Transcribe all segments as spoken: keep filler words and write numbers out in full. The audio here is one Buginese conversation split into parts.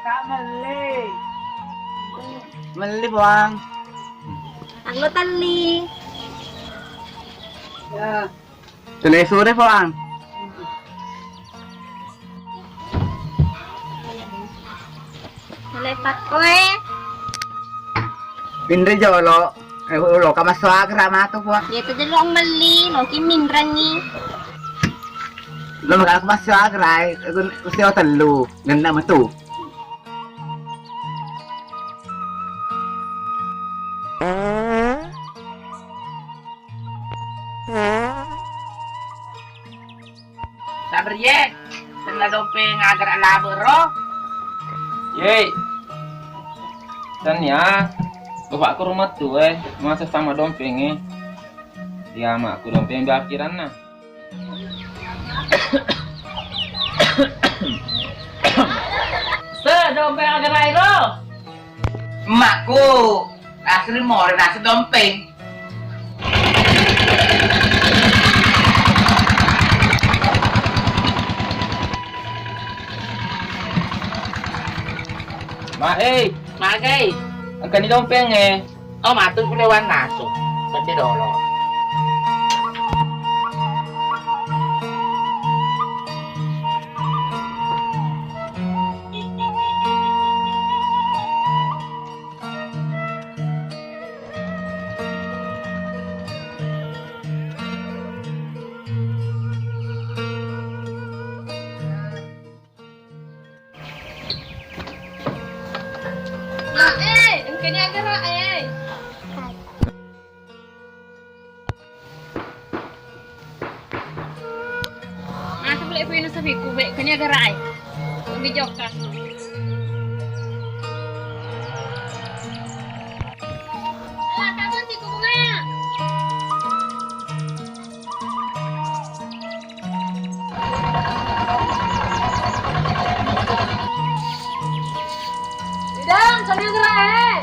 Kak, melli. Melli, Puang. Anggo telli. Ya. Tuli sore, Puang. Mulai pakkoe. Pinri jolo. Eh, lo ka massuagra matu, Puang. Iya tu jolo melli, lo ki minrangi. Lo maka massuagra, eh, sio tellu, genna metu. Sabriye, tenna dompeng agara labe ro. Yei. Tania, bapakku rumah tu eh, masa sama dompeng eh. Dia makku dompeng bakiranna. Se, dompeng agara ro. Emakku, asli more nasi dompeng. Ma, eh. Magai. Engkani dompeng eh. Oh, matu ku lewan nasu. Pecce dolo. Ae, engkani agara e. Aku boleh punya sapiku, be, engkani agara e. Lebih jokka. Alah, kamu sih, kuku. Idang, kami gerak, eh.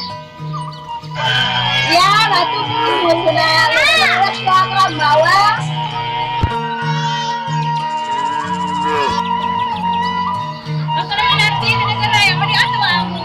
Ya, batu pun sudah, sudah, sudah, bawah. Aku lagi nanti, ada gerak yang mau diatur aku.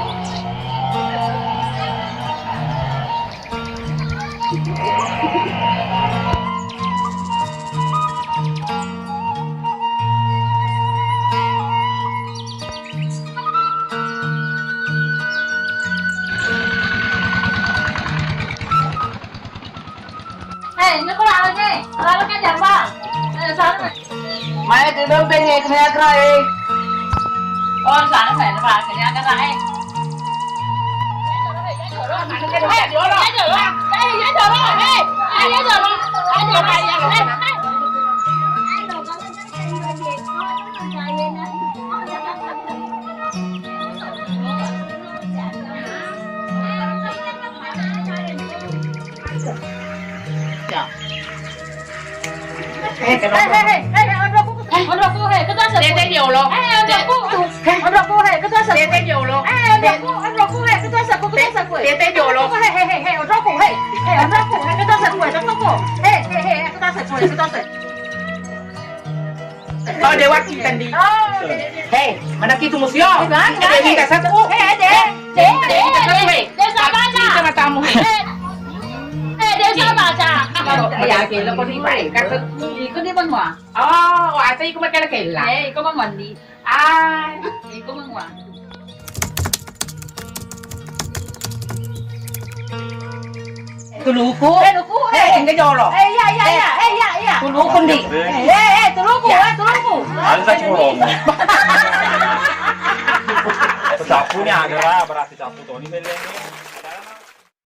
Eh, ini kok lama nih? Lama kan jambang. Eh, sana. Mai ke dompeng e, kena agra e. Oh, sana saya, Pak. Kena agra e. Ya. Eh, eh, eh, eh, eh, onrokku, eh, onrokku, eh, ketua sepuh. Tete jolo. Eh, eh, onrokku, eh, onrokku, eh, ketua sepuh. Tete jolo. Eh, onrokku, onrokku, eh, ketua sepuh, ketua sepuh. Tete jolo. Eh, eh, eh, eh, onrokku, eh, eh, onrokku, eh, ketua sepuh, eh, onrokku. Eh, eh, eh, ketua sepuh, eh, ketua sepuh. Oh, dewa kita di. Oh, iya, iya. Hei, mana kita musio? Kita minta satu. Eh, eh, eh. Dek, dek, dek, dek, sabar, Cak. Sama tamu. Eh, eh, dek, sabar, Cak. Iya, oke, lo kau di baik. Kata, iko di menua. Oh, wah, saya iko makan kela. Eh, iko mengundi. Ah, iko mengundi. Tuluku. Eh, luku, eh. Eh, tinggal jolo. Eh, iya, iya, iya. Eh, iya, iya. Tuluku ndi. Eh, eh, eh, tuluku, eh, tuluku. Anza curo. Sapu ni agara, berarti sapu Toni beli.